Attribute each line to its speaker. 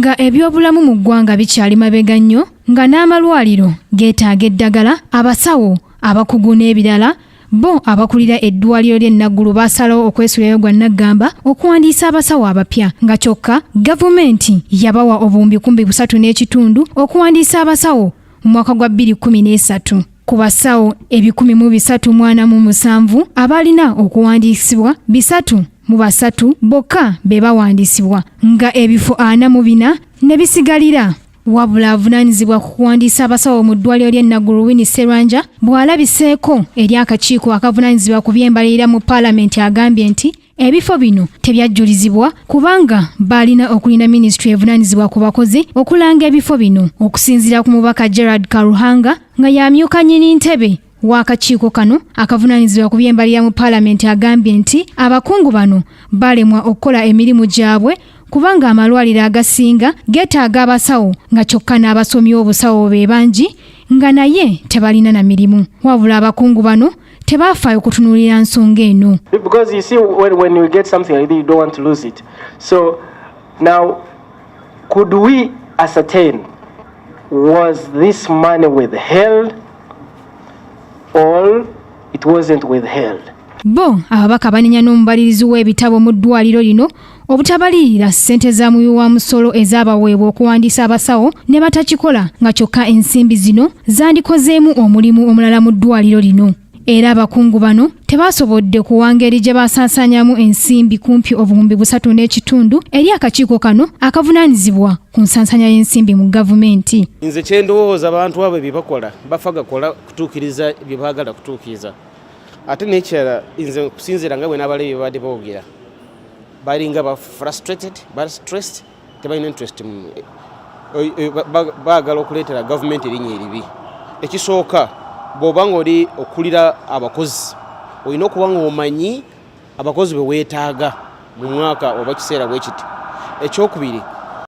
Speaker 1: Nga ebyobulamu mu ggwanga bikyali mabega nnyo, nga n'amalwaliro geetaaga eddagala, abasawo abakugu n'ebirala, bo abakulira eddwaliro ly'e Naggulu baasalawo okwesuulayo gwa nnaggamba okuwandiisa abasawo abapya, nga kyokka gavumenti yabawa obuwumbi kumbi 3.5 okuwandiisa abasawo mu mwaka gwa 2013. Ku basawo 347 abalina okuwandiisibwa, 303 bokka be bawandiisibwa, nga ebifo 44 ne bisigalira. Wabula avunaanyizibwa ku kuwandiisa abasawo mu ddwaliro ly'e Naggulu, Winnie Sserwanja, bw'alabiseeko eri akakiiko akavunaanyizibwa ku by'embalirira mu paalamenti, agambye nti ebifo bino tebyajjulizibwa kubanga baalina okulinda minisitule evunaanyizibwa ku bakozi okulanga ebifo bino. Okusinziira ku mubaka Gerard Karuhanga, nga y'amyuka nnyini ntebe w'akakiiko kano akavunaanyizibwa ku by'embalirira mu paalamenti, agambye nti abakungu bano balemwa okukola emirimu gyabwe kubanga amalwaliro agasinga geetaaga abasawo, nga kyokka n'abasomi obusawo be bangi nga naye tebalina na mirimu. Wabula abakungu bano tebaafaayo kutunuulira nsonga eno.
Speaker 2: Because you see, when you get something like this, you don't want to lose it. So now, could we ascertain, was this money withheld or it wasn't withheld?
Speaker 1: Bo ababaka banenya n'omubalirizi w'ebitabo mu ddwaliro lino obutabalirira ssente za muwi wa musolo ezaabaweebwa okuwandiisa abasawo ne batakikola, nga kyokka ensimbi zino zandikozeemu omulimu omulala mu ddwaliro lino. Era abakungu bano tebasobodde kuwa ngeri gye basaasaanyamu ensimbi kumpi obuwumbi 3.5 eri akakiiko kano akavunaanyizibwa ku nsaasanya y'ensimbi mu gavumenti.
Speaker 3: Nze kyendowooza, abantu abo bye bakola bafa gakola kutuukiriza bye baagala kutuukiriza. Ate n'ekirala, nze kusinziira nga bwe n'abalabi bye babadde boogera, balinga ba frustrated, ba stressed, tebalina interest mu baagala okuleetera gavumenti erinnya eribi. Ekisooka, bw'oba nga oli okulira abakozi, olina okuba nga omanyi abakozi be weetaaga mu mwaka oba kiseera bwe kiti. Ekyokubiri,